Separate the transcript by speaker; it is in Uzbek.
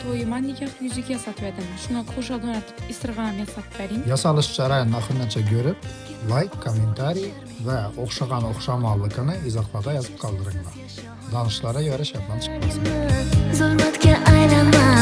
Speaker 1: To'yıma nikoh yüzük yasatib edim. Shuni qo'shiq o'rnatib Instagram yasab bering.
Speaker 2: Yasalish jarayonini oxirigacha ko'rib, layk, kommentariy va o'xshagan o'xshamanligini izohlarda yozib qoldiringlar. Danishlara göre şablon chiqmasin.
Speaker 3: Zulmatga aylanma.